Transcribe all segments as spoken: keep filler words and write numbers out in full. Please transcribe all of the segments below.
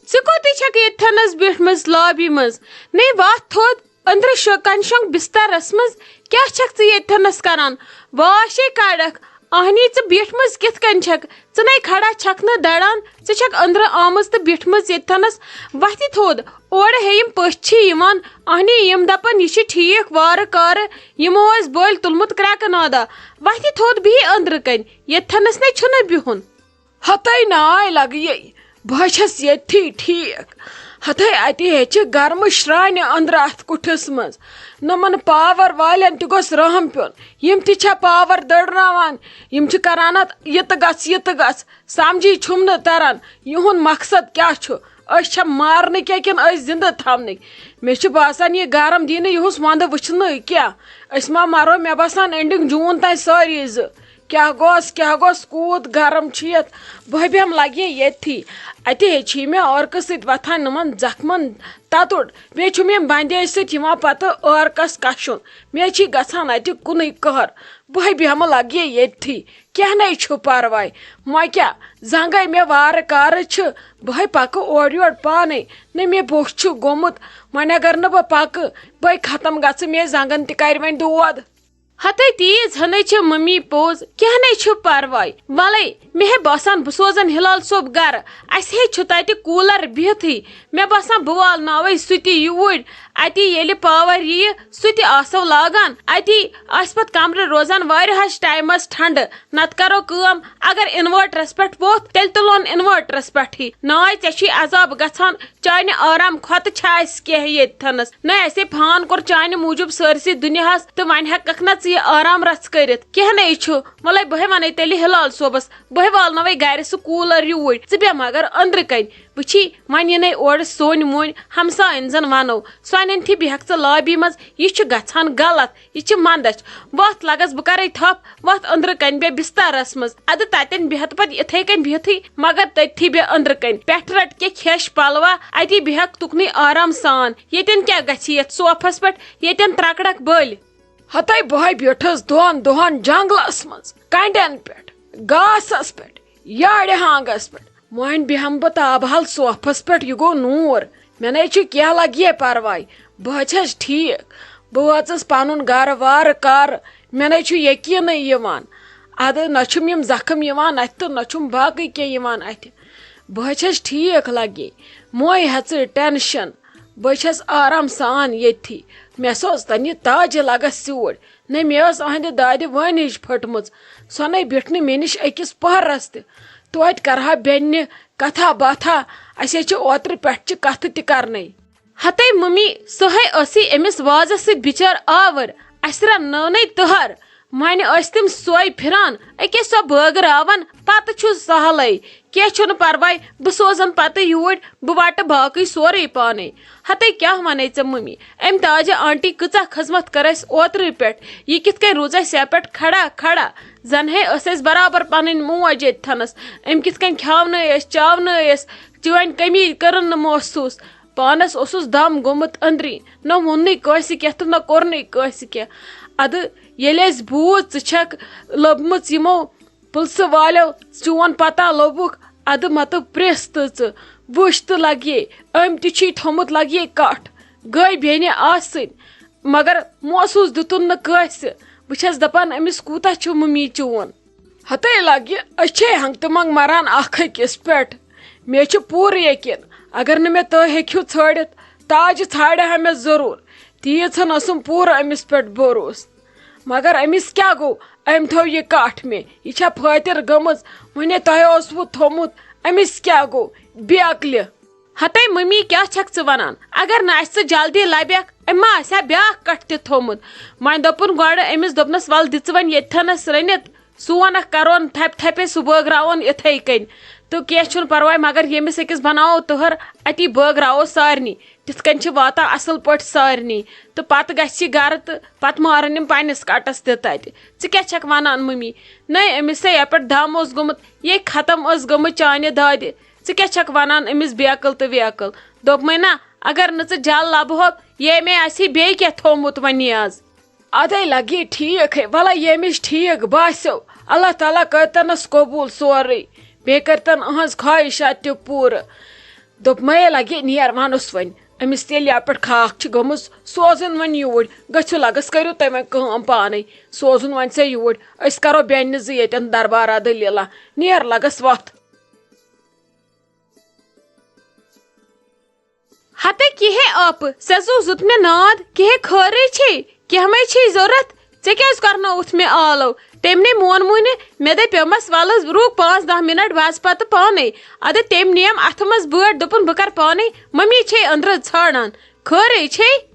ژٕ کوٚتٕے چھکھ ییٚتھٮ۪نس بیٖٹھمٕژ لابی منٛز؟ نے وَتھ تھوٚد، أنٛدرٕ شو-، کنہِ شۄنٛگ بسترس منٛز۔ کیٛاہ چھکھ ژٕ ییٚتھٮ۪نس کران؟ واشے کڑکھ۔ اہنی، ژٕ بیٖٹھمٕژ کِتھ کٔنۍ چھکھ؟ ژٕ نے کھڑا چھکھ نہٕ دڑان، ژٕ چھکھ أنٛدرٕ آمٕژ تہٕ بیٖٹھمٕژ ییٚتھٮ۪نس۔ وَتھِ تھوٚد، اورٕ ہے یِم پٔژھۍ چھِ یِوان۔ اہنی، یِم دپن یہِ چھِ ٹھیٖک وارٕ کارٕ، یِمو ٲسۍ بٔلۍ تُلمُت کرٛٮ۪کہٕ نادہ۔ وَتھِ تھوٚد، بِہہِ أنٛدرٕ کنہِ، ییٚتھٮ۪نس نے چھُنہٕ بِہُن۔ ہتَے ناے لگیے، بہٕ ہا چھَس ییٚتھی ٹھیٖک۔ ہتَے اَتی ہے چھِ گرمہٕ شرٛانہِ أنٛدرٕ اَتھ کُٹھِس منٛز۔ نۄمَن پاور والٮ۪ن تہِ گوٚژھ رحم پیوٚن۔ یِم تہِ چھا پاور دٔڑناوان؟ یِم چھِ کران اَتھ یہِ تہٕ گژھ، یہِ تہٕ گژھ۔ سمجھی چھُم نہٕ تران، یِہُنٛد مقصد کیٛاہ چھُ؟ أسۍ چھا مارنہٕ کیٛاہ کِنہٕ أسۍ زِندٕ تھاونٕکۍ؟ مےٚ چھِ باسان، یہِ گرم دی نہٕ یِہُس وندٕ وٕچھنہٕ کینٛہہ۔ أسۍ ما مرو، مےٚ باسان، ending جوٗن تام سٲری زٕ۔ کیٛاہ گوٚس، کیٛاہ گوٚس، کوٗت گرم چھُ یتھ۔ بہٕ بیٚہمہٕ لگہِ ییٚتھی۔ اَتہِ ہے چھی مےٚ عٲرقہٕ سۭتۍ وۄتھان یِمن زخمن تتُر۔ بیٚیہِ چھُم ییٚمہِ بندیج سۭتۍ یِوان پتہٕ عٲرقس کشُن۔ مےٚ چھی گژھان اَتہِ کُنُے قہر۔ بہٕ بیٚہمہٕ لگہِ ییٚتھی۔ کینٛہہ نے چھُ پرواے۔ وۄنۍ کیٛاہ، زنٛگے مےٚ وارٕ کارٕ چھِ۔ بہٕ پکہٕ اورٕ یورٕ پانے۔ نہ مےٚ بوٚچھ چھُ گوٚمُت۔ وۄنۍ اگر نہٕ بہٕ پکہٕ، بہٕ ختم گژھٕ، مےٚ زنٛگن تہِ کرِ وۄنۍ دود۔ ہتے تیٖژ ہنٕے چھِ ممی پوٚز، کینٛہہ نے چھُ پرواے۔ ولے، مےٚ ہے باسان بہٕ سوزن ہلال صٲب گرٕ۔ اسہِ ہے چھُ تتہِ کوٗلر بِہتھٕے۔ مےٚ باسان بہٕ والناوے سُہ تہِ یوٗرۍ۔ اتی ییٚلہِ پاور یِیہِ، سُہ تہِ آسو لاگان۔ اتی آسہِ پتہٕ کمرٕ روزان واریاہس ٹایمس ٹھنڈٕ۔ نتہٕ کرو کٲم، اگر انوٲٹرس پٮ۪ٹھ ووٚتھ، تیٚلہِ تُلون انوٲٹرس پٮ۪ٹھٕے۔ ناے، ژےٚ چھُے عذاب گژھان، چانہِ آرام کھۄتہٕ چھا اَسہِ کینٛہہ ییٚتھنَس؟ نہ اَسے فان کوٚر چانہِ موٗجوٗب سٲرسٕے دُنیاہَس، تہٕ وۄنۍ ہٮ۪کَکھ نہ ژٕ یہِ آرام رژھ کٔرِتھ؟ کینٛہہ نے چھُ، وَلَے بہٕ ہے وَنَے تیٚلہِ ہِلال صٲبَس، بہٕ ہے والناوَے گَرِ سُہ کوٗلَر یوٗرۍ، ژٕ بیٚہہ مگر أنٛدرٕ کَنۍ۔ وٕچھی، وۄنۍ یِنَے اورٕ سوٚنۍ ووٚنۍ، ہمساین زَن وَنو، سۄنٮ۪ن تہِ بیٚہَکھ ژٕ لابی منٛز، یہِ چھُ گژھان غلط۔ یہِ چھِ مندچھ۔ وَتھ لَگَس بہٕ کَرَے تھَپھ، وَتھ أنٛدرٕ کَنۍ بیٚہہ بِستَرَس منٛز۔ اَدٕ تَتٮ۪ن بیٚہَتھ پَتہٕ یِتھَے کَنۍ بِہتھٕے، مگر تٔتھی بیٚہہ أنٛدرٕ کَنۍ۔ پٮ۪ٹھٕ رَٹ کینٛہہ کھٮ۪ش پَلوا، اَتی بیٚہَکھ تُکنُے آرام سان۔ ییٚتٮ۪ن کیٛاہ گژھِ یَتھ صوفَس پٮ۪ٹھ، ییٚتٮ۪ن ترٛکڑَکھ بٔلۍ؟ ہَتَے بہٕ ہَے بیوٗٹھٕس دۄن دۄہَن جنٛگلَس منٛز، کَنٛڈٮ۪ن پٮ۪ٹھ، گاسَس پٮ۪ٹھ، یارِ ہانٛگَس پٮ۪ٹھ۔ وۄنۍ بیٚہمہٕ بہٕ تابہل صوفس پٮ۪ٹھ، یہِ گوٚو نوٗر۔ مےٚ نے چھُ کینٛہہ لگہِ پرواے، بہٕ حظ چھَس ٹھیٖک۔ بہٕ وٲژٕس پنُن گرٕ وارٕ کارٕ، مےٚ نے چھُ یقیٖنٕے یِوان۔ ادٕ نہ چھُم یِم زخم یِوان اتھِ تہٕ نہ چھُم باقٕے کینٛہہ یِوان اتھِ۔ بہٕ حظ چھَس ٹھیٖک لگہِ، مۄے ہیژٕ ٹینشن۔ بہٕ چھَس آرام سان ییٚتھی۔ مےٚ سوز تنہِ تاجہِ لگس سیوٗر۔ نہ مےٚ ٲس أہنٛدِ دادِ وٲنِج پھٔٹمٕژ۔ سۄ نے بیٖٹھ نہٕ مےٚ نِش أکِس پٔہرس تہِ۔ توتہِ کرٕ ہا بیٚنہِ کتھا باتھا، اسہِ ہے چھِ اوترٕ پٮ۪ٹھ چہِ کتھٕ تہِ کرنے۔ ہتے ممی، سۄ ہے ٲسٕے أمِس وازس سۭتۍ بِچٲر آوٕر، اسہِ رننٲونَے تٔہر۔ وۄنۍ ٲسۍ تِم سۄے پھِران، أکیاہ سۄ بٲگراوان، پتہٕ چھُ سہلٕے۔ کینٛہہ چھُنہٕ پرواے، بہٕ سوزن پتہٕ یوٗرۍ، بہٕ وٹہٕ باقٕے سورُے پانے۔ ہتے کیٛاہ ونے ژےٚ ممی؟ أمۍ تاجہِ آنٹی کۭژاہ خدمت کٔر اَسہِ اوترٕ پٮ۪ٹھ، یہِ کِتھ کٔنۍ روٗز اَسہِ یَپٮ۪ٹھ کھڑا کھڑا؟ زن ہے ٲس اَسہِ برابر پنٕنۍ موج ییٚتہِ تھنس۔ أمۍ کِتھ کٔنۍ کھیاونٲے أسۍ، چاونٲے أسۍ، چٲنۍ کمی کٔرٕن نہٕ محسوٗس۔ پانس اوسُس دم گوٚمُت أنٛدری، نہ ووٚننُے کٲنٛسہِ کینٛہہ تہٕ نہ کوٚرنُے کٲنٛسہِ کینٛہہ۔ ادٕ ییٚلہِ اَسہِ بوٗز ژٕ چھکھ لٔبمٕژ یِمو پُلسہٕ والیو، چون پتہ لوٚبُکھ، ادٕ متہٕ پرٛژھ تہٕ ژٕ وٕچھ تہٕ لگیے، أمۍ تہِ چھُے تھوٚمُت لگیے کٹھ، گٔے بیٚنہِ آسٕنۍ۔ مگر موسوٗس دیُتُن نہٕ کٲنٛسہِ۔ بہٕ چھَس دپان، أمِس کوٗتاہ چھُ مُمی چون؟ ہتے لگہِ، أسۍ چھے ہنٛگتہٕ منٛگ مران اکھ أکِس پٮ۪ٹھ۔ مےٚ چھُ پوٗرٕ یقیٖن، اگر نہٕ مےٚ تُہۍ ہیٚکِو ژھٲڑِتھ، تاجہِ ژھانٛڈِ ہا مےٚ ضروٗر۔ تیٖژ ہن ٲسٕم پوٗرٕ أمِس پٮ۪ٹھ بھروسہٕ۔ مگر أمِس کیٛاہ گوٚو؟ أمۍ تھٲو یہِ کٹھ مےٚ۔ یہِ چھا فٲطر گٔمٕژ؟ وُنے تۄہہِ اوسوٕ تھوٚمُت۔ أمِس کیٛاہ گوٚو؟ بے عقلہِ۔ ہتے ممی، کیٛاہ چھکھ ژٕ ونان؟ اگر نہٕ اسہِ ژٕ جلدی لبکھ، أمۍ ما آسہِ ہا بیٛاکھ کٹھ تہِ تھوٚمُت؟ وۄنۍ دوٚپُن گۄڈٕ أمِس، دوٚپنس، ول دِ ژٕ وۄنۍ ییٚتھٮ۪نس رٔنِتھ، سون اکھ کرون تھپہِ تھپہِ، سُہ بٲگراوون یِتھے کٔنۍ۔ تہٕ کینٛہہ چھُنہٕ پرواے، مگر ییٚمِس أکِس بناوو تٔہر، اتی بٲگراوو سارنٕے۔ تِتھ کٔنۍ چھِ واتان اصل پٲٹھۍ سارنٕے۔ تہٕ پتہٕ گژھِ یہِ گرٕ تہٕ پتہٕ مارن یِم پننِس کٹس تہِ تتہِ۔ ژٕ کیٛاہ چھکھ ونان ممی؟ نَے، أمِس ہے یپٲرۍ دم اوس گوٚمُت، یے ختم ٲس گٔمٕژ چانہِ دادِ۔ ژٕ کیٛاہ چھکھ ونان أمِس بے عقل تہٕ وے عقل؟ دوٚپمَے نا، اگر نہٕ ژٕ جل لبہٕ ہوکھ، ییٚمۍ آسہِ ہے بیٚیہِ کینٛہہ تھوٚومُت وۄنۍ نیاز۔ ادے لگی ٹھیک ہے، ولہ ییٚمِس ٹھیک باسیو، اللہ تعالیٰ کرتنس قبول سورُے، بیٚیہِ کرتن أہنٛز خواہشات تہِ پوٗرٕ۔ دوٚپمَے لَگے نیر وَنُس وۄنۍ۔ أمِس تہِ ییٚلہِ یَپٲرۍ خاکھ چھِ گٔمٕژ، سوزُن وۄنۍ یوٗرۍ۔ گٔژھِو لَگَس، کٔرِو تُہۍ وۄنۍ کٲم پانَے۔ سوزُن وۄنۍ ژےٚ یوٗرۍ۔ أسۍ کَرو بیٚنہِ زٕ ییٚتٮ۪ن دربارا دٔلیٖلہ۔ نیر لَگَس وَتھ۔ ہتے کِہے آپہٕ، ژےٚ زُو زُت مےٚ ناد، کِہے خٲرٕے چھے، کینٛہہ مَے چھے ضوٚرَتھ؟ ژےٚ کیٛازِ کرنووُتھ مےٚ آلو؟ تٔمۍ نے مون مُنہِ، مےٚ دَپیومَس، "وَلہٕ حظ، رُک پانٛژھ دَہ مِنٹ، وَزٕ پَتہٕ پانَے۔" اَدٕ تٔمۍ نِیَم اَتھٕ منٛز بٲٹۍ، دوٚپُن، "بہٕ کَرٕ پانَے، مٔمی چھے أنٛدرٕ ژھانٛڈان، خٲرٕے چھے؟"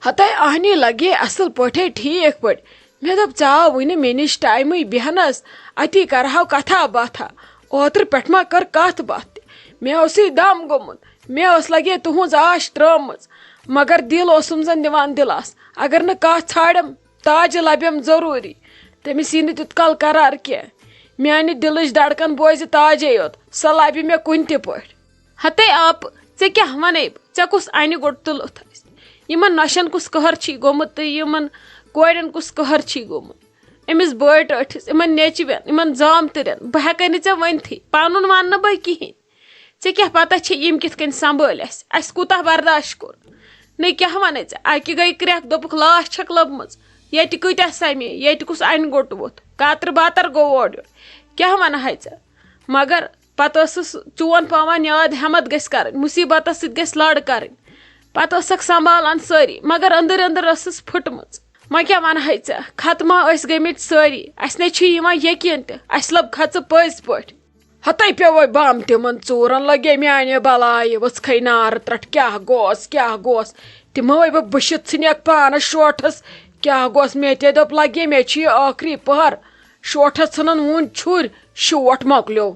ہتے اہنی لگے اصل پٲٹھۍ، ٹھیک پٲٹھۍ۔ مےٚ دوٚپ، "ژےٚ آو وُنہِ مےٚ نِش ٹایمٕے بیہنس، اتی کرہاو کتھا باتھا۔ اوترٕ پٮ۪ٹھ ما کٔر کتھ باتھ تہِ؟ مےٚ اوسُے دم گوٚمُت، مےٚ ٲس لگے تُہنٛز آش ترٲمٕژ، مگر دِل اوسُم زن دِوان دِلاس۔ اگر نہٕ کتھ ژھانڈم، تاجہِ لبٮ۪م ضروٗری۔ تٔمِس یی نہٕ تیُتھ کال قرار کینٛہہ۔ میانہِ دِلٕچ دھڑکن بوزِ تاجے یوت، سۄ لبہِ مےٚ کُنہِ تہِ پٲٹھۍ۔" ہتے آپہٕ، ژےٚ کیٛاہ وَنے بہٕ؟ ژےٚ کُس اَنہِ گوٚٹ تُلُتھ آسہِ؟ یِمَن نۄشَن کُس قہر چھی گوٚمُت تہٕ یِمَن کورٮ۪ن کُس قہر چھی گوٚمُت؟ أمِس بٲے ٹٲٹھِس، یِمَن نیٚچوٮ۪ن، یِمَن زامتٕرٮ۪ن، بہٕ ہٮ۪کَے نہٕ ژےٚ ؤنتھٕے، پَنُن وَننہٕ بہٕ کِہیٖنۍ۔ ژےٚ کیٛاہ پَتہ چھے یِم کِتھ کٔنۍ سنٛبھٲلۍ اَسہِ؟ اَسہِ کوٗتاہ برداش کوٚر؟ نَے کیٛاہ وَنے ژےٚ؟ اَکہِ گٔے کرٛٮ۪کھ، دوٚپُکھ لاش چھَکھ لٔبمٕژ۔ ییٚتہِ کۭتیٛاہ سَمے، ییٚتہِ کُس اَنہِ گوٚٹ ووٚتھ؟ کاترٕ باتر گوٚو اورٕ یورٕ۔ کیٛاہ وَنہٕ ہاے ژےٚ؟ مگر پتہٕ ٲسٕس چون پاوان یاد، ہٮ۪متھ گژھِ کرٕنۍ، مُصیٖبتس سۭتۍ گژھِ لڑ کرٕنۍ۔ پتہٕ ٲسکھ سنبھالان سٲری، مگر أنٛدٕرۍ أنٛدٕرۍ ٲسٕس پھٕٹمٕژ۔ وۄنۍ کیٛاہ ونہٕ ہے ژےٚ، ختمہ ٲسۍ گٔمٕتۍ سٲری۔ اسہِ نے چھُ یِوان یقین تہِ، اسہِ لٔب کھژٕ پٔزۍ پٲٹھۍ۔ ہتے پیوٚوے بم تِمن ژوٗرن، لگے میانہِ بلایہِ ؤژھکھے نارٕ ترٹھ۔ کیٛاہ گوس، کیٛاہ گوس؟ تِموے بہٕ بٕشِتھ ژھٕنیکھ پانس شوٹھس۔ کیٛاہ گوس؟ مےٚ تہِ دوٚپ، لگے مےٚ چھُ یہِ ٲخری پہر۔ شوٹھس ژھٕنن وُنۍ چھُرۍ، شوٹھ مۄکلیو۔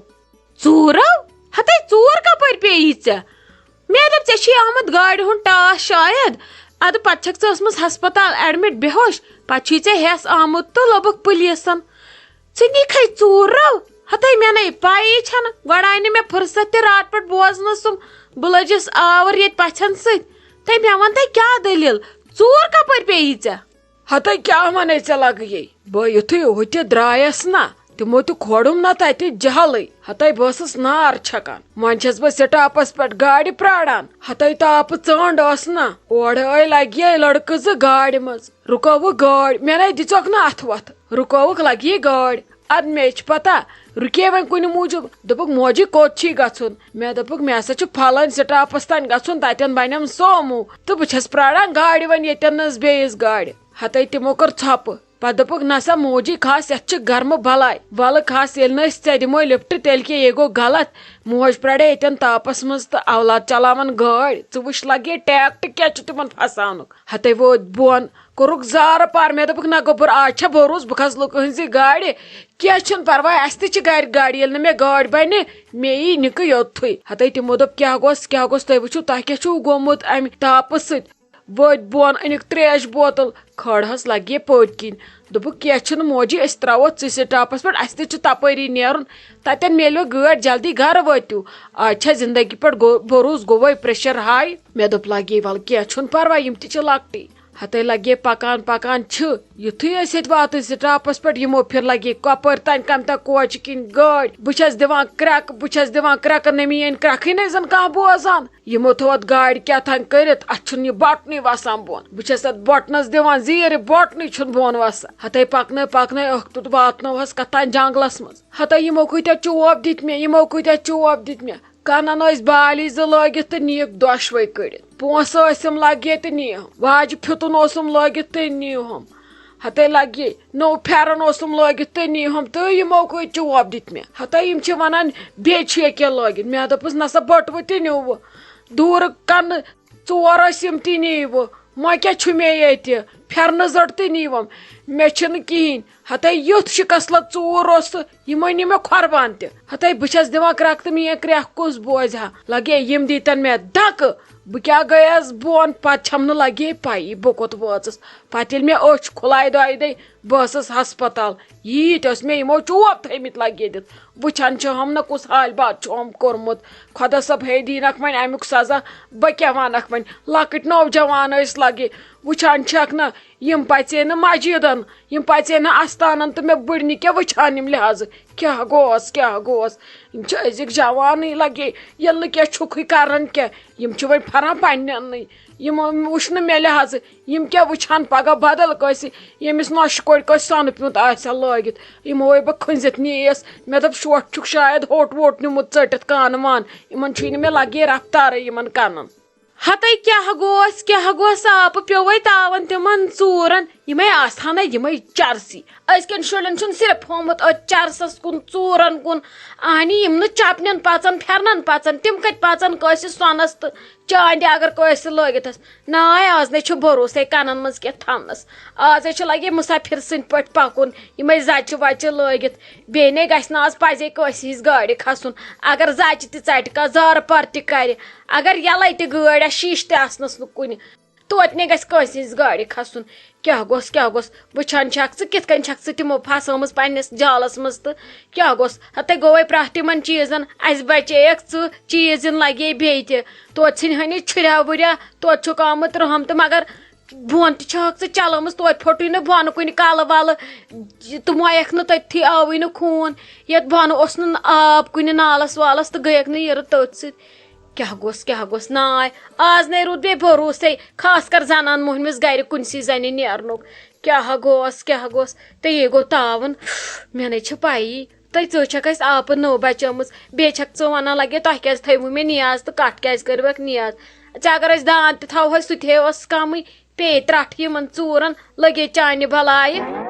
ژوٗرو؟ ہتے ژوٗر کپٲرۍ پیٚیی ژےٚ؟ مےٚ دوٚپ، ژےٚ چھُے آمُت گاڑِ ہُنٛد ٹاس شاید۔ اَدٕ پتہٕ چھکھ ژٕ ٲسمٕژ ہسپتال admit بے ہوش، پتہٕ چھُے ژےٚ ہٮ۪س آمُت تہٕ لوٚبُکھ پُلیٖسن۔ ژٕ نِکھے ژوٗرو؟ ہتے مےٚ نے پَیی چھَنہٕ، گۄڈٕ آیہِ نہٕ مےٚ فرصت تہِ راتہٕ پٮ۪ٹھ بوزنَس سُم۔ بہٕ لٔجِس آوُر ییٚتہِ پَژھٮ۪ن سۭتۍ۔ تہٕ مےٚ وَن تہٕ کیٛاہ دٔلیٖل؟ ژوٗر کپٲرۍ پیٚیی ژےٚ؟ ہتے کیٛاہ ونے ژےٚ لگہٕ یے؟ بہٕ یُتھُے ہُتہِ درٛایس نا، تِمو تہِ کھولُم نا تتہِ جہلٕے۔ ہتے بہٕ ٲسٕس نار چھکان۔ وۄنۍ چھس بہٕ سٹاپس پٮ۪ٹھ گاڑِ پراران۔ ہتے تاپہٕ ژٲنڈ ٲس نا، اورٕ ٲے لگہِ یے لڑکہٕ زٕ گاڑِ منٛز۔ رُکٲوٕکھ گٲڑۍ، مےٚ نے دِژکھ نہٕ اتھٕ وتھٕ۔ رُکٲوٕکھ لگہِ یے گٲڑۍ۔ ادٕ مےٚ چھِ پتہ، رُکے وۄنۍ کُنہِ موٗجوٗب۔ دوٚپُکھ، "موجی، کوٚت چھی گژھُن؟" مےٚ دوٚپُکھ، "مےٚ ہسا چھُ فلٲنۍ سٹاپس تام گژھُن، تتٮ۪ن بنٮ۪م سومو۔ تہٕ بہٕ چھس پراران گاڑِ وۄنۍ ییٚتٮ۪ن نہٕ بیٚیِس گاڑِ۔" ہتے تِمو کٔر ژھۄپہٕ۔ پتہٕ دوٚپُکھ، "نہ سا موجی کھس، یتھ چھِ گرمہٕ بلاے۔ ولہٕ کھس، ییٚلہِ نہٕ أسۍ ژےٚ دِمو لفٹ، تیٚلہِ کیٛاہ، یے گوٚو غلط۔ موج پرارے ییٚتٮ۪ن تاپس منٛز تہٕ اولاد چلاون گٲڑۍ۔ ژٕ وٕچھ لگے ٹیکٹ کیٛاہ چھُ تِمن پھساونُک۔" ہتے وٲتۍ بۄن، کوٚرُکھ زارٕ پار۔ مےٚ دوٚپُکھ، "نہ گوٚبُر، آز چھےٚ بروسہٕ، بہٕ کھسہٕ لُکہٕ ہٕنٛزِ گاڑِ۔ کینٛہہ چھُنہٕ پرواے، اسہِ تہِ چھِ گرِ گاڑِ، ییٚلہِ نہٕ مےٚ گٲڑۍ بنہِ، مےٚ یی نِکہٕ یوٚتتھٕے۔" ہتے تِمو دوٚپ، "کیٛاہ گوٚژھ، کیٛاہ گوٚژھ، تُہۍ وٕچھِو، تۄہہِ کیٛاہ چھُو گوٚمُت امہِ تاپہٕ سۭتۍ؟" وٲتۍ بۄن، أنِکھ تریش بوتل، کھٲڑ ہس لگے پٔتۍ کِنۍ۔ دوٚپُکھ، "کینٛہہ چھُنہٕ موجی، أسۍ ترٛاوو ژٕ سٹاپس پٮ۪ٹھ، اسہِ تہِ چھُ تپٲری نیرُن، تتٮ۪ن میلوٕ گٲڑۍ، جلدی گرٕ وٲتِو۔ آز چھےٚ زندگی پٮ۪ٹھ گو-، بروسہٕ گوٚوے پریشر ہاے۔" مےٚ دوٚپ، "لگے ولہٕ، کینٛہہ چھُنہٕ پرواے، یِم تہِ چھِ لۄکٹی۔" ہتے لگے پکان پکان چھِ، یُتھُے أسۍ ییٚتہِ واتٕے سٹاپس پٮ۪ٹھ، یِمو پھِر لگے کۄپٲرۍ تام کمہِ تام کوچہِ کِنۍ گٲڑۍ۔ بہٕ چھس دِوان کرٛٮ۪کہٕ، بہٕ چھس دِوان کرٛٮ۪کہٕ، نہ میٲنۍ کرٛٮ۪کھٕے نہٕ زن کانٛہہ بوزان۔ یِمو تھوٚو اتھ گاڑِ کیٛاہ تام کٔرِتھ، اتھ چھُنہٕ یہِ بٹنٕے وسان بۄن۔ بہٕ چھس اتھ بٹنس دِوان زیٖرِ، بٹنٕے چھُنہٕ بۄن وسان۔ ہتے پکنٲے پکنٲے ٲکھ تہٕ واتنٲوہس کتھ تام جنگلس منٛز۔ ہتے یِمو کۭتیاہ چوب دِتۍ مےٚ، یِمو کۭتیاہ چوب دِتۍ مےٚ۔ کنن ٲسۍ بالی زٕ لٲگِتھ تہٕ نِیِکھ دۄشوے کٔڑِتھ۔ پونٛسہٕ ٲسِم لگے تہٕ نِیہم۔ واجہِ پھیُتُن اوسُم لٲگِتھ تہٕ نِیہم۔ ہتے لگے نوٚو پھٮ۪رن اوسُم لٲگِتھ تہٕ نِیہم۔ تہٕ یِمو کۭتۍ چوب دِتۍ مےٚ۔ ہتے یِم چھِ ونان، "بیٚیہِ چھُ یہِ کیٛاہ لٲگِتھ؟" مےٚ دوٚپُس، "نسا بٔٹوٕ تہِ نیوٗوٕ۔ دوٗرٕ کنہٕ ژور ٲسِم تہِ نیٖوٕ۔ وۄنۍ کیٛاہ چھُ مےٚ ییٚتہِ؟ پھٮ۪رنہٕ زٔٹ تہِ نیٖوم۔ مےٚ چھُنہٕ کِہیٖنۍ۔" ہتے یُتھ شِکس لد ژوٗر اوس تہٕ یِمو نی مےٚ کھۄربان تہِ۔ ہتے بہٕ چھَس دِوان کرٛٮ۪کھ تہٕ میٛٲنۍ کرٛٮ۪کھ کُس بوزِ ہا؟ لگے یِم دیٖتن مےٚ دھکہٕ۔ بہٕ کیٛاہ گٔیَس بۄن، پتہٕ چھَم نہٕ لگے پَیی بہٕ کوٚت وٲژٕس۔ پتہٕ ییٚلہِ مےٚ أچھ کھُلایہِ دۄیہِ دۄہہِ، بہٕ ٲسٕس ہسپتال۔ ییٖتۍ ٲسۍ مےٚ یِمو چوب تھٲومٕتۍ لگے دِتھ۔ وٕچھان چھِ ہم نہ کُس حالہِ باد چھُ ہم کوٚرمُت۔ خۄدا صٲب ہے دیٖنکھ وۄنۍ اَمیُک سزا۔ بہٕ کیٛاہ وَنکھ وۄنۍ؟ لۄکٕٹۍ نوجوان ٲسۍ لگے۔ وٕچھان چھَکھ نہ، یِم پَژے نہٕ مسجدن، یِم پَژے نہٕ اَستانن، تہٕ مےٚ بٕڈنہِ کیٛاہ وٕچھان یِم لحاظہٕ؟ کیٛاہ گوس، کیٛاہ گوس؟ یِم چھِ أزِکۍ جوانٕے لگے، ییٚلہِ نہٕ کیٛاہ چھُکھٕے کران کیٛاہ؟ یِم چھِ وۄنۍ پھران پننٮ۪نٕے۔ یِمو وٕچھ نہٕ مےٚ لحاظہٕ، یِم کیٛاہ وٕچھان پگاہ بدل کٲنٛسہِ، ییٚمِس نۄشہِ کورِ کٲنٛسہِ سۄنہٕ پیوٗنت آسہِ ہا لٲگِتھ۔ یِمو ہے بہٕ کھٔنزِتھ نیٖیَس۔ مےٚ دوٚپ، شوٹھ چھُکھ شاید ہوٚٹ ووٚٹ نیوٗمُت ژٔٹِتھ کانہٕ وانہٕ۔ یِمن چھُے نہٕ مےٚ لگے رفتارٕے یِمن کنن۔ ہتے کیٛاہ گوس، کیٛاہ گوس، آپہٕ پیوٚوے تاون تِمن ژوٗرن۔ یِمے آسہٕ ہن نہ یِمے چرسی۔ أزکٮ۪ن شُرٮ۪ن چھُنہٕ صرف ہومُت أتھۍ چرسس کُن، ژوٗرن کُن۔ اہنہِ یِم نہٕ چپنٮ۪ن پژن، پھٮ۪رنن پژن، تِم کتہِ پژن کٲنٛسہِ سۄنس تہٕ چاندِ اگر کٲنٛسہِ لٲگِتھ آسہِ۔ ناے، آز نے چھُ بھروسے کنن منٛز کینٛہہ تھاونس۔ آز ہے چھُ لگے مسافر سٕنٛدۍ پٲٹھۍ پکُن، یِمے زچہِ وچہِ لٲگِتھ۔ بیٚیہِ نے گژھِ نہٕ آز پزے کٲنٛسہِ ہِنٛز گاڑِ کھسُن۔ اگر زچہِ تہِ ژٹہِ کانٛہہ، زارٕ پار تہِ کرِ، اگر یلے تہِ گٲڑۍ آسہِ، شیٖشہٕ تہِ آسنس نہٕ کُنہِ، توتہِ نے گژھِ کٲنٛسہِ ہِنٛزِ گاڑِ کھسُن۔ کیٛاہ گوٚژھ، کیٛاہ گوٚژھ؟ وٕچھان چھکھ ژٕ کِتھ کٔنۍ چھکھ ژٕ تِمو پھسٲومٕژ پننِس جالس منٛز؟ تہٕ کیٛاہ گوٚژھ؟ ہتے گوٚوے پرٛاہ تِمن چیٖزن، اسہِ بچییکھ ژٕ چیٖز، یِن لگے بیٚیہِ تہِ۔ توتہِ ژھٕنہِ ہن یہِ چھُریا وُریا، توتہِ چھُکھ آمُت رحم تہٕ مگر بۄن تہِ چھہکھ ژٕ چلٲومٕژ، توتہِ پھوٚٹُے نہٕ بۄنہٕ کُنہِ کلہٕ ولہٕ۔ تہٕ مۄیکھ نہٕ تٔتھی، آوٕے نہٕ خوٗن۔ یتھ بۄنہٕ اوس نہٕ آب کُنہِ نالس والس تہٕ گٔیکھ نہٕ یِرٕ تٔتھۍ سۭتۍ۔ کیٛاہ گوٚژھ، کیٛاہ گوٚژھ؟ ناے، آز نے روٗد بیٚیہِ بھروسے، خاص کر زنان مۄہنوِس گرِ کُنسٕے زنہِ نیرنُک۔ کیٛاہ گوٚژھ، کیٛاہ گوٚژھ؟ تہٕ یہِ گوٚو تاوُن۔ مےٚ نے چھِ پَیی۔ تہٕ ژٕ چھَکھ اَسہِ آپہٕ نٔو بچٲمٕژ، بیٚیہِ چھَکھ ژٕ وَنان لگے تۄہہِ کیٛازِ تھٲیوٕ مےٚ نیاز تہٕ کَٹھ کیٛازِ کٔروَکھ نیاز؟ ژےٚ اگر أسۍ دان تہِ تھاوہوے سُہ تہِ ہے اوس کَمٕے، پیٚیہِ ترٛٹھ یِمن ژوٗرن، لگے چانہِ بلایہِ۔